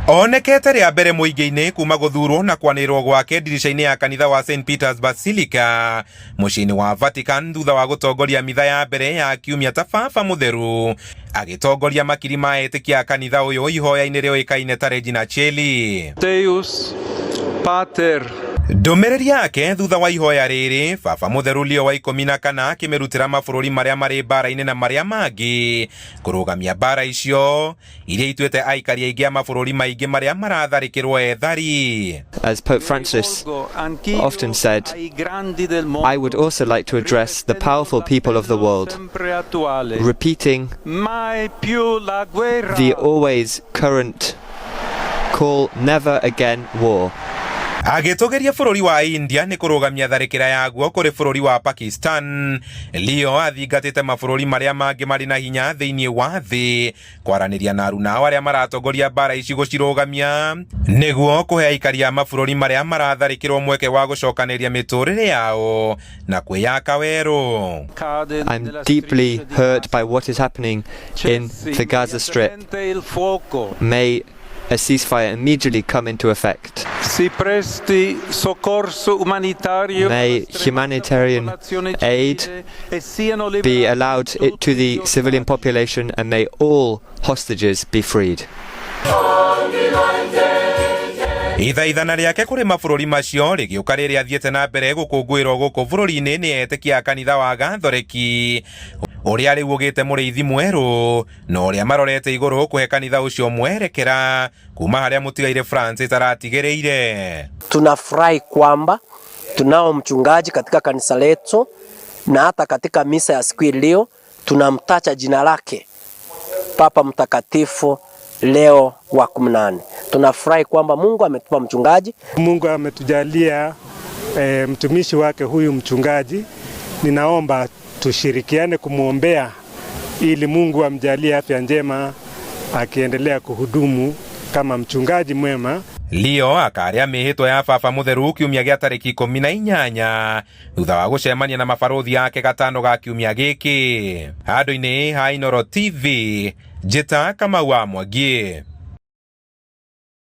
Onekete rĩa mbere mũingĩ-inĩ kuma gũthurwo na kwanĩrĩrwo gwake ndirica-inĩ ya kanitha wa St Peter's Basilica mũciĩ-inĩ wa Vatican thutha wa gũtongoria mitha ya mbere ya kiumia ta baba mũtheru, agĩtongoria makiri ma etĩkia a kanitha ũyũ ihoya-inĩ rĩoĩkaine ta Regina Coeli. Deus Pater. Ndũmĩrĩri yake thutha wa ihoya rĩrĩ, baba mũtheru Leo wa 14 akĩmĩrutĩra mabũrũri marĩa marĩ mbara-inĩ na marĩa mangĩ kũrũgamia mbara icio iria ituĩte aikari aingĩ a mabũrũri maingĩ marĩa maratharĩkĩrwo ethari. As Pope Francis often said, I would also like to address the powerful people of the world, repeating the always current call, never again war. Agĩtũgĩria bũrũri wa India nĩ kũrũgamia tharĩkĩra yaguo kũrĩ bũrũri wa Pakistan, Leo athingatĩte mabũrũri marĩa mangĩ marĩ na hinya thĩinĩ wa thĩ kwaranĩria na arunao arĩa maratongoria mbara ici gũcirũgamia nĩguo kũhe aikari a mabũrũri marĩa maratharĩkĩrwo mweke wa gũcokanĩria mĩtũrĩre yao na kwĩyaka werũ. I'm deeply hurt by what is happening in the Gaza Strip. May a ceasefire immediately come into effect. May humanitarian aid be allowed to the civilian population, and may all hostages be freed. Ithaithana rĩake kũrĩ mabũrũri macio rĩgĩũka rĩrĩa athiĩte na mbere gũkũngũĩrwo gũkũ bũrũri-inĩ nĩ etĩkia a kanitha wa Gathoreki ũrĩa rĩu ũgĩte mũrĩithi mwerũ na ũrĩa marorete igũrũ kũhe kanitha ũcio mwerekera kuma harĩa mũtigaire Francis aratigĩrĩire. Tunafurahi kwamba tunao mchungaji katika kanisa letu na hata katika misa ya siku leo tunamtacha jina lake Papa Mtakatifu Leo wa 18. Tunafurahi kwamba Mungu ametupa mchungaji. Mungu ametujalia mtumishi wake huyu mchungaji. Ninaomba tushirikiane kumwombea ili Mungu amjalie afya njema akiendelea kuhudumu kama mchungaji mwema. Leo akarĩa mĩhĩtwa ya baba mũtheru kiumia gĩa tarĩki 18 thutha wa gũcemania na mabarũthi ake gatano ga kiumia gĩkĩ. Handũ-inĩ ha Inooro TV, njĩta Kamau wa Mwangi.